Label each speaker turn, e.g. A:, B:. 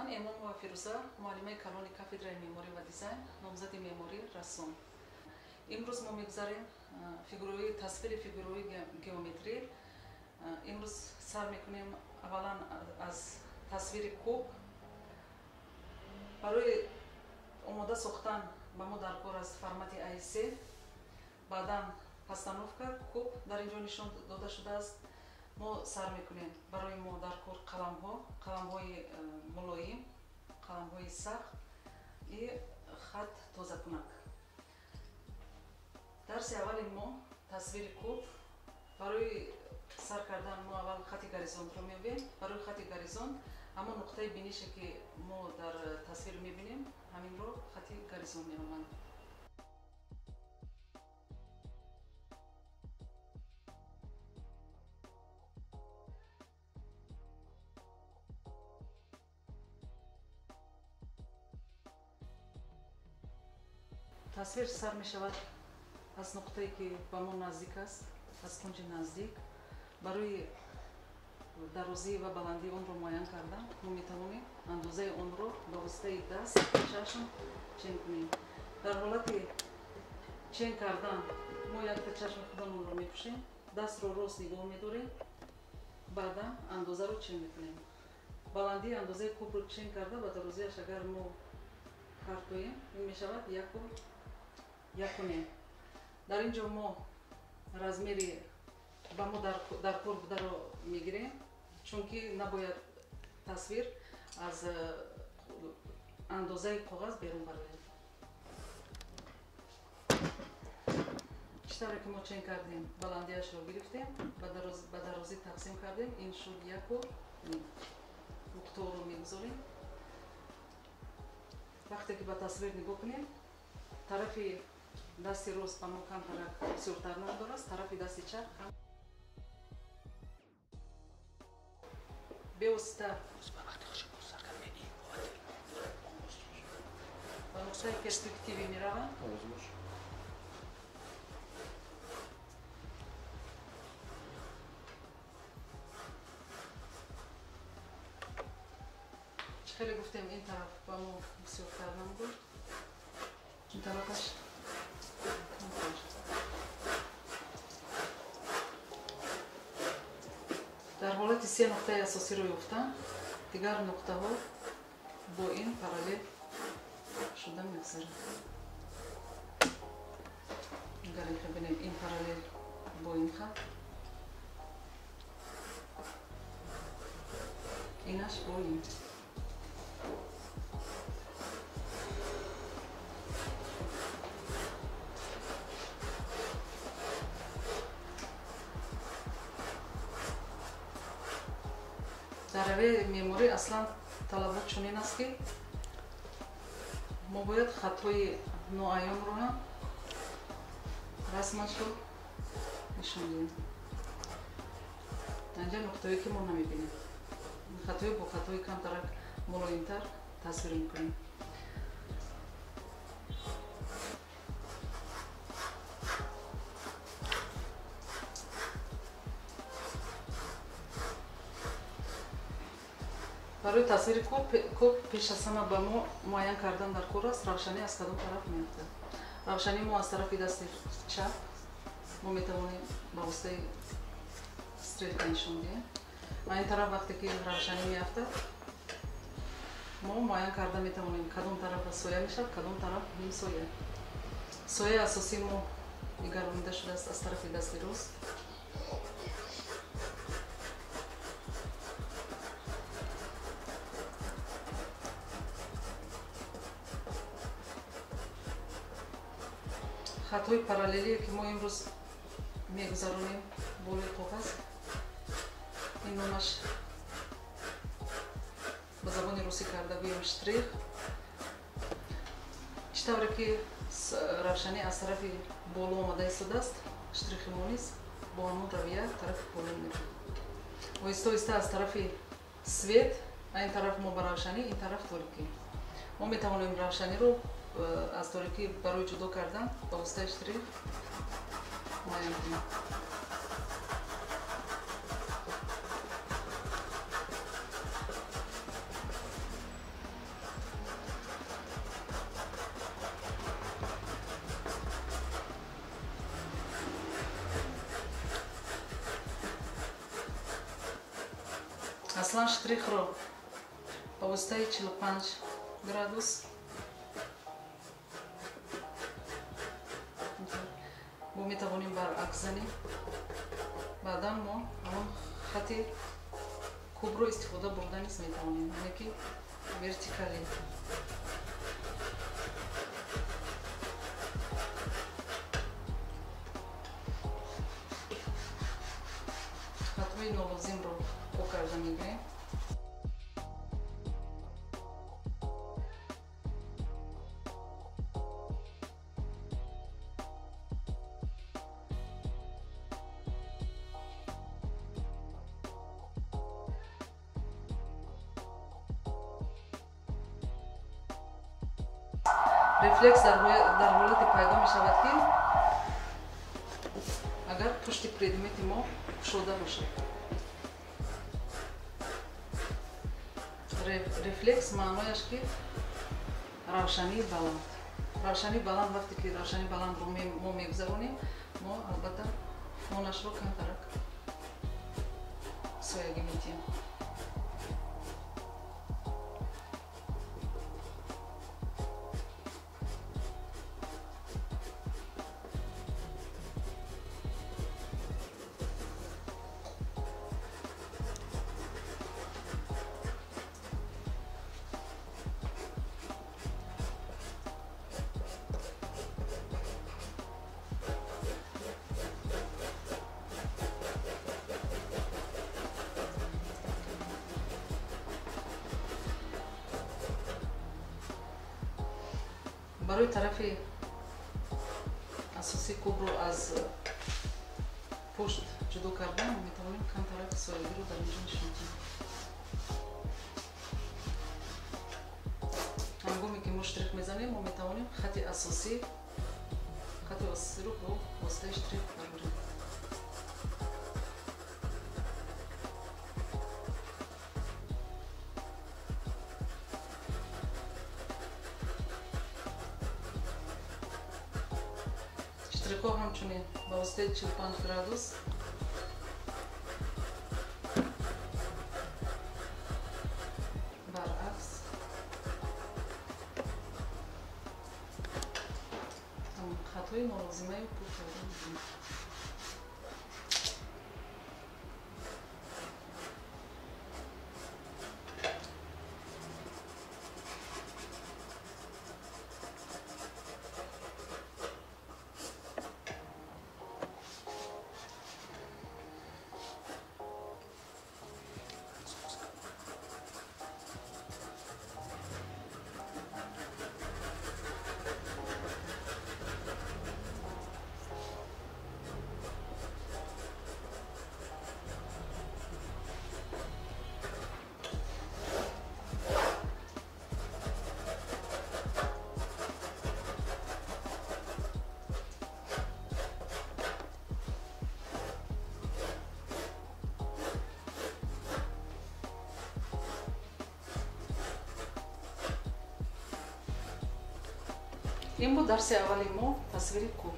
A: Ман Эмомова Фирӯза, муаллимаи калони кафедраи меъморӣ ва дизайн, номзади меъморӣ, рассом. Имрӯз мо мегузарем фигураҳои тасвири фигураҳои геометрӣ. Имрӯз сар мекунем аввалан аз тасвири куб. Барои омода сохтан ба мо даркор аст формати А3, баъдан постановка куб дар ин ҷо нишон дода шудааст. Мо сар мекунем. Барои мо даркор қаламҳо, қаламҳои мулоим, қаламҳои сахт и хат тозакунак. Дарси аввали мо тасвири куб. Барои сар кардан мо аввал хати горизонтро меёбем. Барои хати горизонт ҳамон нуқтаи бинише ки мо дар тасвир мебинем, ҳаминро хати горизонт меноманд. Тасвир сар мешавад аз нуқтае ки ба мо наздик аст, аз кунҷи наздик. Барои дарозӣ ва баландии онро муайян кардан мо метавонем андозаи онро ба воситаи даст чашм чен кунем. Дар ҳолати чен кардан мо якта чашми худамонро мепӯшем, дастро рост нигоҳ медорем, баъдан андозаро чен мекунем. Баландии андозаи кубро чен карда ба дарозиаш агар мо партоем, ин мешавад 1.5. Дар ин ҷо мо размери ба мо даркор бударо мегирем, чунки набояд тасвир аз андозаи коғаз берун барояд. Чӣ тавре ки мо чен кардем, баландиашро гирифтем, ба дарозӣ тақсим кардем, ин шуд 1.5. Нуқтаҳоро мегузорем. Вақте ки ба тасвир нигоҳ кунем, тарафи дасти рост ба мо камтарак бисёртар намудор аст, тарафи дасти чап кам. Бевосита ба нуқтаи перспективӣ меравам. Чӣ хеле гуфтем, ин тараф ба мо бисёртар намудор, ин тарафаш камтар. Дар ҳолати се нуқтаи асосиро ёфтан, дигар нуқтаҳо бо ин параллел шуда мегузаранд. Агар инхел бинем, ин параллел бо ин хат, инаш бо ин. Дар равияи меъморӣ аслан талабот чунин аст, ки мо бояд хатҳои ноаёнро ҳам расмашро нишон диҳем. Инҷа нуқтаҳое ки мо намебинем, хатҳои бо хатҳои камтарак мулоимтар тасвир мекунем. Барои тасвири куб пеш аз ҳама ба мо муайян кардан дар кор аст равшанӣ аз кадом тараф меафтад. Равшании мо аз тарафи дасти чап мо метавонем ба воситаи стрелка нишон диҳем. Ва ин тараф вақте ки равшанӣ меафтад, мо муайян карда метавонем кадом тараф соя мешавад, кадом тараф нимсоя. Сояи асосии мо нигаронида шудааст аз тарафи дасти рост. Хатҳои параллелие ки мо имрӯз мегузаронем болои коғаз, ин номаш ба забони русӣ карда гӯем штрих. Чӣ тавре ки равшанӣ аз тарафи боло омада истодааст, штрихи мо низ бо ҳамон равия тарафи боло меравад. Оҳиста оҳиста аз тарафи свет, ин тараф мо ба равшанӣ, ин тараф торикӣ. Мо метавонем равшаниро аз торикӣ барои ҷудо кардан ба воситаи штрих муайян кунем. Аслан штрихро ба воситаи 45 градус мо метавонем баръакс занем. Баъдан мо ҳамон хати кубро истифода бурда низ метавонем, яъне ки вертикалӣ. Хатҳои нолозимро пок карда мегирем. Рефлекс дар ҳолате пайдо мешавад, ки агар пушти предмети мо кушода бошад. Рефлекс маънояш ки равшании баланд. Равшании баланд, вақте ки равшании баландро мо мегузаронем, мо албатта фонашро камтарак соягӣ медиҳем. Барои тарафи асосии кубро аз пушт ҷудо кардан метавонем камтарак соягиро дар инҷо нишон диҳем. Ҳангоме ки мо штрих мезанем, мо метавонем хати асосиро бо воситаи штрих барорем. Штрихҳо ҳамчунин ба воситаи 45 градус баръакс хатҳои нолозимаи пур карда мекунем. Ин буд дарси аввали мо, тасвири куб.